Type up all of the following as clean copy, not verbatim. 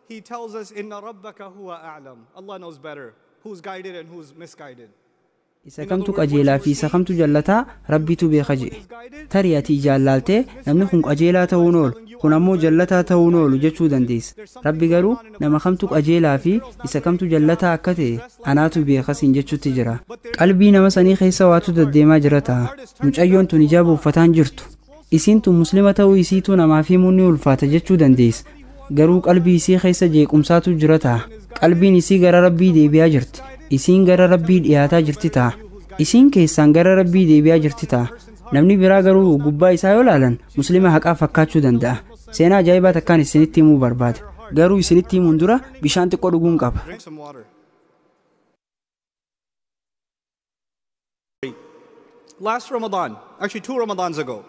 He tells us, Inna rabbaka huwa a'lam. Allah knows better who's guided and who's misguided. Isa kamtu qajeelaa fi isa kamtu jallataa Rabbitu beeka je'e. Tarii ati ijaan laaltee namni kun qajeelaa ta'uun oolu, kun ammoo jallataa ta'uun oolu jechuu dandeessa. Rabbi garuu nama kamtu qajeelaa fi isa kamtu jallataa akka ta'e anaatu beeka siin jechuutti jira. Qalbii nama sanii keessa waatu deddeemaa jira ta'a. Mucayyoon tun hijaaba uffataan jirtu. Isiin tun muslima ta'uu isiituu namaaf himuun ni ulfaata jechuu dandeessa. Garuu qalbii isii keessa jeequmsaatu jira ta'a. Qalbiin isii gara Rabbii deebi'aa jirti. Isiin gara Rabbii dhiyaataa jirti ta'a. Isiin keessaan gara Rabbii deebi'aa jirti ta'a. Namni biraa garuu gubbaa isaa yoo laalan muslima haqaa fakkaachuu danda'a. Seenaa ajaa'ibaa takkaan isinitti himuu barbaada. Garuu isinitti himuun dura bishaan xiqqoo dhuguun qaba. Drink some water. Last Ramadan, actually 2 Ramadans ago,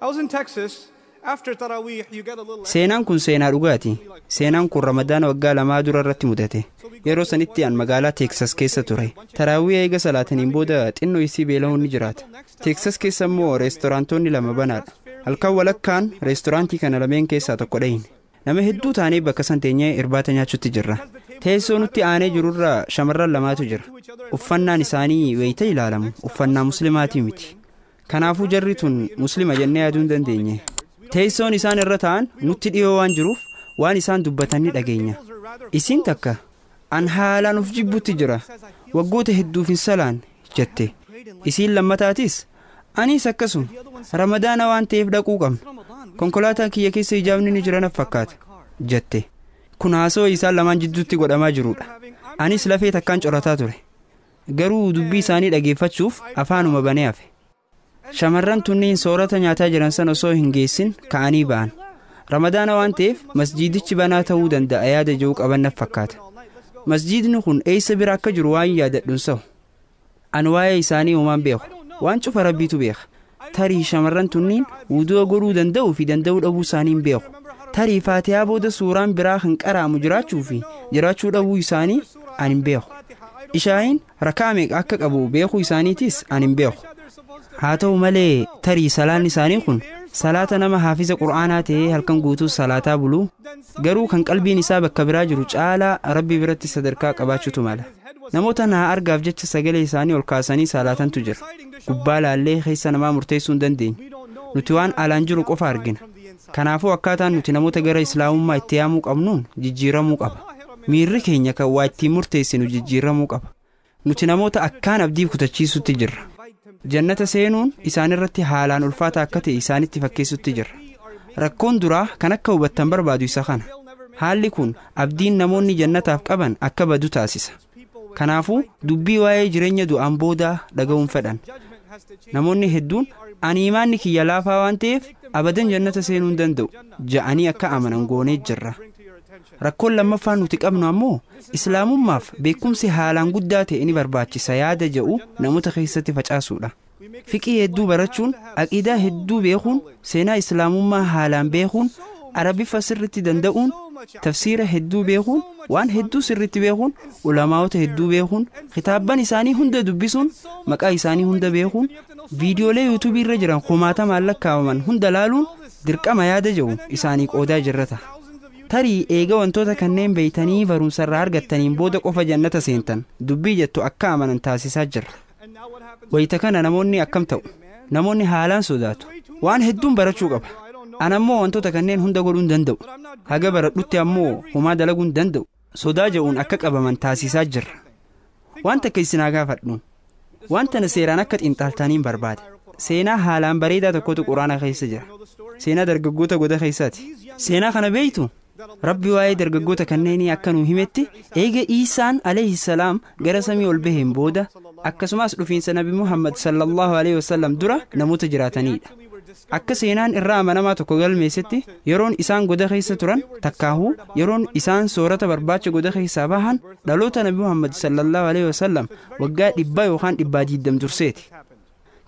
I was in Texas. After Taraweeh, you get a little Seenaan kun seenaa dhugaati. Seenaan kun Ramadaana waggaa 2 dura irratti mudate. Yeroo sanitti an magaalaa Teeksas keessa ture. Taraawii eega salaataniin booda xinnoo isii beela'uun ni jiraata. Teeksas keessa immoo reestoraantoonni 2 banaadha. Halkan walakkaan reestoraantii kana lameen keessaa tokko dhayine. Nama hedduu taanee bakka san teenyee irbaata nyaachuutti jirra. Teessoo nutti aanee jirurra shamarran 2tu jira. Uffannaan isaanii wayita ilaalamu uffannaa muslimaatii miti. Kanaafuu jarri tun muslima jennee yaaduu hin dandeenye. Teessoon isaan irra taa'an nutti dhiyoo waan jiruuf waan isaan dubbatan ni dhageenya. Isiin takka an haalaan of jibbutti jira. Waggoota hedduuf hin salaan jette. Isiin lammataatis anis akkasuma Ramadaana waan ta'eef dhaquu qabna. Konkolaataa kiyya keessa hijaabni ni jira naf fakkaata jette. Kun haasawaa isaan lamaan jidduutti godhamaa jirudha. Anis lafee takkaan corataa ture. Garuu dubbii isaanii dhageeffachuuf afaanuma banee hafe. Shamarran tunniin soorata nyaataa jiran sana osoo hin geessin ka'anii ba'an. Ramadaana waan ta'eef masjiidichi banaa ta'uu danda'a yaada jiru qaban naf fakkaata. Masjiidni kun eessa bira akka jiru waan yaadadhuun sa'u. An waa'ee isaanii uumaan beeku. Waan cufa Rabbiitu beeka. Tarii shamarran tunniin wudu'a godhuu danda'uu fi danda'uu dhabuu isaanii hin beeku. Tarii Faatihaa booda suuraan biraa kan qara'amu jiraachuu fi jiraachuu dhabuu isaanii an hin beeku. Ishaayin rakaa meeqa akka qabu beekuu isaaniitis an hin beeku. Haa ta'u malee tarii salaan isaanii kun salaata nama haafiza Qur'aanaa ta'ee halkan guutuu salaataa buluu garuu kan qalbiin isaa bakka biraa jiru caalaa Rabbi biratti sadarkaa qabaachuutu mala. Namoota naa argaaf jecha sagalee isaanii ol kaasanii salaatantu jira. Gubbaa laallee keessa namaa murteessuu hin dandeenyu. Nuti waan alaan jiru qofa argina. Kanaafuu akkaataan nuti namoota gara Islaamummaa itti yaamuu qabnuun jijjiiramuu qaba. Miirri keenya kan waa ittiin murteessinu jijjiiramuu qaba. Nuti namoota akkaan abdii kutachiisutti jirra. Jannata seenuun isaanirratti haalaan ulfaata akka ta'e isaanitti fakkeessutti jirra. Rakkoon duraa kan akka hubattan barbaadu isa kana. Haalli kun abdiin namoonni jannataaf qaban akka badu taasisa. Kanaafuu dubbii waa'ee jireenya du'aan boodaa dhaga'uun fedhan. Namoonni hedduun ani imaanni kiyya laafaa waan ta'eef abadan jannata seenuu hin danda'u ja'anii akka amanan goonee jirra. Rakkoon lammaffaan nuti qabnu ammoo Islaamummaaf beekumsi haalaan guddaa ta'e ni barbaachisa yaada jedhu namoota keessatti facaasuudha. Fiqii hedduu barachuun, aqiidaa hedduu beekuun, seenaa Islaamummaa haalaan beekuun, Arabiffa sirriitti danda'uun, tafsiira hedduu beekuun, waan hedduu sirriitti beekuun, ulamaa'ota hedduu beekuun, kitaabban isaanii hunda dubbisuun, maqaa isaanii hunda beekuun, viidiyoolee yuutuubii irra jiran kumaatamaan lakkaa'aman hunda laaluun dirqama yaada jedhu isaanii qoodaa jirrata. Tarii eega wantoota kanneen beeytanii barumsarraa argattaniin booda qofa jannata seentan dubbii jettu akka amanan taasisaa jirra. Wayita kana namoonni akkam ta'u? Namoonni haalaan sodaatu. Waan hedduun barachuu qaba. An ammoo wantoota kanneen hunda godhuu hin danda'u. Haga baradhutti ammoo homaa dalaguu hin danda'u. Sodaa jedhuun akka qabaman taasisaa jirra. Waan takka isin haa gaafadhu. Waan tana seeraan akka xiinxaltaniin barbaada. Seenaa haalaan bareedaa tokkotu Quraana keessa jira. Seenaa dargaggoota goda keessaati. Seenaa kana beeytu? Rabbi waa'ee dargaggoota kanneenii akka nu himetti eega Iisaan alayhi salaam gara samii ol baheen booda akkasumas dhufiinsa Nabi Muhammad sallallahu alaihi wasallam dura namoota jiraatanidha. Akka seenaan irraa amanamaa tokko galmeessetti yeroon isaan goda keessa turan takkaahuu yeroon isaan soorata barbaacha goda keessaa bahan dhaloota Nabi Muhammad sallallahu alaihi wasallam waggaa 100 yookaan 120 durseeti.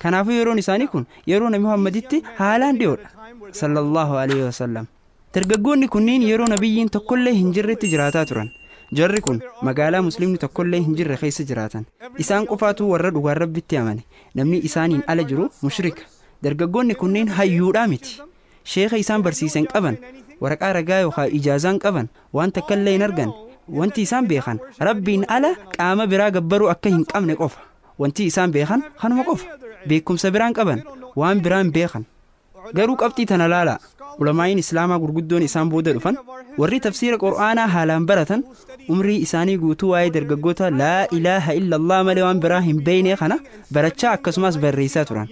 Kanaafuu yeroon isaanii kun yeroo Nabi Muhammaditti haalaan dhiyoodha sallallahu alaihi wasallam. Dargaggoonni kunniin yeroo nabiyyiin tokkollee hin jirretti jiraataa turan. Jarri kun magaalaa musliimni tokkollee hin jirre keessa jiraatan. Isaan qofaatu warra dhugaan Rabbitti amane. Namni isaaniin ala jiru mushrika. Dargaggoonni kunniin hayyuudhaa miti. Sheeka isaan barsiisan qaban. Waraqaa ragaa yookaan ijaazaan qaban waan takka illee hin argan. Wanti isaan beekan rabbiin ala qaama biraa gabbaruu akka hin qabne qofa. Wanti isaan beekan kanuma qofa. Beekumsa biraan qaban waan biraan beekan. Garuu qabxii tana laalaa. Ulamaa'iin islaamaa gurguddoon isaan booda dhufan warri tafsiira qur'aanaa haalaan baratan umrii isaanii guutuu waa'ee dargaggoota laa ilaaha illallah malee waan biraa hin beekne kana barachaa akkasumas barreessaa turan.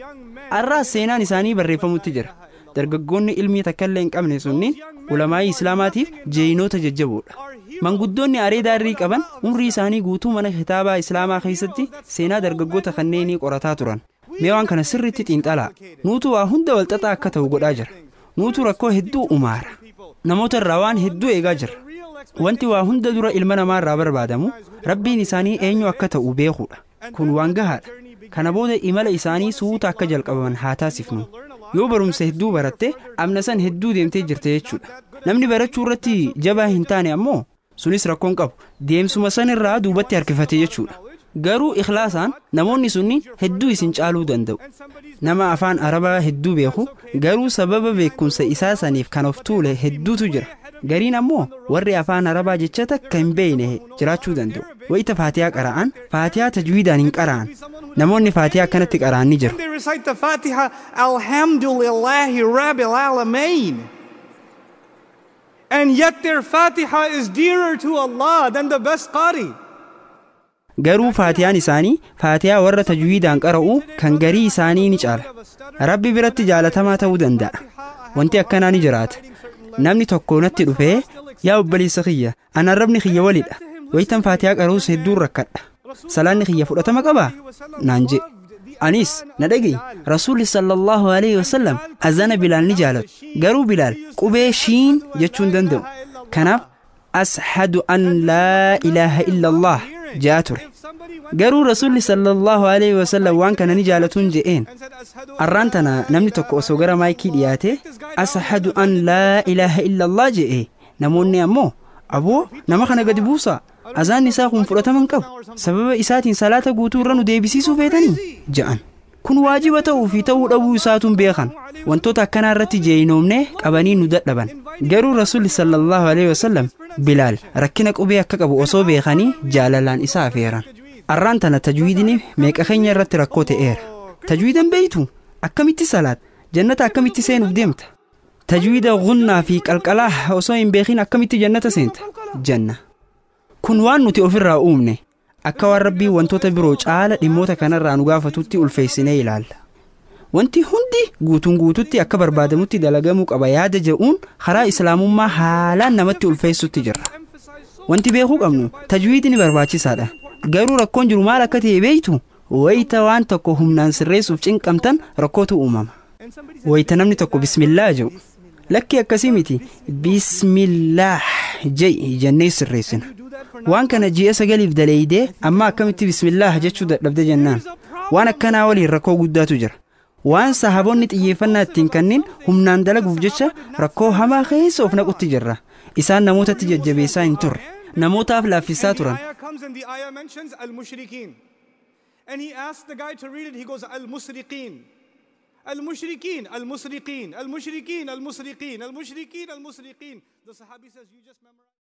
Har'aas seenaan isaanii barreeffamutti jira. Dargaggoonni ilmii takka illee hin qabne sunniin ulamaa'ii islaamaatiif jeeyinoota jajjaboodha. Manguddoonni areeda arrii qaban umrii isaanii guutuu mana kitaabaa islaamaa keessatti seenaa dargaggoota kanneenii qorataa turan. Mee waan kana sirriitti xiinxalaa. Nuutu waa hunda walxaxaa akka ta'u godhaa jira. Nuutu rakkoo hedduu umaara. Namoota irraa waan hedduu eegaa jira. Wanti waa hunda dura ilma namaa irraa barbaadamu rabbiin isaanii eenyu akka ta'u beekuudha. Kun waan gahaadha. Kana booda imala isaanii suuta akka jalqabaman haa taasifnu. Yoo barumsa hedduu baratte amna san hedduu deemtee jirte jechuudha. Namni barachuu irratti jabaa hin taane ammoo sunis rakkoon qabu. Deemsuma san irraa duubatti harkifate jechuudha. Garuu ikhlaasaan namoonni sunniin hedduu isin caaluu danda'u. Nama afaan Arabaa hedduu beeku garuu sababa beekumsa isaa saniif kan of tuule hedduutu jira. Gariin ammoo warri afaan Arabaa jecha takka hin beekne jiraachuu danda'u. Wayita Faatihaa qara'an Faatihaa tajwiidaan hin qara'an. Namoonni Faatihaa akkanatti qara'an ni jiru. They recite the Fatiha, Alhamdulillahi Rabbil Alameen. And yet their Fatiha is dearer to Allah than the best Qari. Garuu Faatihaan isaanii Faatihaa warra tajwiidaan qara'u kan garii isaanii ni caala. Rabbi biratti jaalatamaa ta'uu danda'a. Wanti akkanaa ni jiraata. Namni tokko natti dhufee yaa obboleessa kiyya an arrabni kiyya walidha. Wayitan Faatihaa qara'uus hedduun rakkadha. Salaanni kiyya fudhatama qabaa? Naan jedhe. Anis na dhaga'i Rasuulli sallallahu alaihi wasallam azana Bilaal ni jaalatu. Garuu Bilaal qubee shiin jechuu hin danda'u. Kanaaf ashhadu an laa ilaaha illallah jaa ture. Garuu Rasuulli sallallahu alaihi wasallam waan kana ni jaalatuun je'een. Arraan tana namni tokko osoo gara maayikii dhiyaate ashhadu an laa ilaaha illallah je'e namoonni ammoo aboo nama kana gadi buusaa azaan isaa kun fudhatama hin qabu sababa isaatiin salaata guutuu irra nu deebisiisuu feetanii ja'an. Kun waajiba ta'uu fi ta'uu dhabuu isaatuun beekan. Wantoota akkanaa irratti jeeyinoomnee qabanii nu dadhaban. Garuu Rasuulli sallallahu alaihi wasallam Bilaal rakkina qubee akka qabu osoo beekanii jaalalaan isa afeeran. Arraan tana tajwiidni meeqa keenya irratti rakkoo ta'eera. Tajwiidan beeytu akkamitti salaat jannata akkamitti seenuuf deemta? Tajwiida gunnaa fi qalqalaa osoo hin beekin akkamitti jannata seenta? Janna. Kun waan nuti ofirraa uumne. Akka waan rabbii wantoota biroo caala dhimmoota kanarraa nu gaafatutti ulfeessinee ilaalla. Wanti hundi guutuun guututti akka barbaadamutti dalagamuu qaba yaada je'uun karaa islaamummaa haalaan namatti ulfeessutti jira. Wanti beekuu qabnu tajwiidni barbaachisaadha. Garuu rakkoon jiru maal akka ta'e beektu? Wayita waan tokko humnaan sirreessuuf cinqamtan rakkootu uumama. Wayita namni tokko bismillaa jedhu lakki akkasii miti bismillaah je'i jennee sirreessina. Waan kana ji'a 9 daleeydee amma akkamitti bismillaah jechuu dadhabde jennaan. Waan akkanaa waliin rakkoo guddaatu jira. Waan sahaboonni xiyyeeffannaa ittiin kanneen humnaan dalaguuf jecha rakkoo hamaa keessa of naqutti jirra. Isaan namootatti jajjabeessaa hin turre. Namootaaf laaffisaa turan. And he asked the guy to read it. He goes, Al-Musriqeen. Al-Mushrikeen, Al-Musriqeen, Al-Mushrikeen, Al-Musriqeen, Al-Mushrikeen, Al-Musriqeen. The Sahabi says, you just memorize.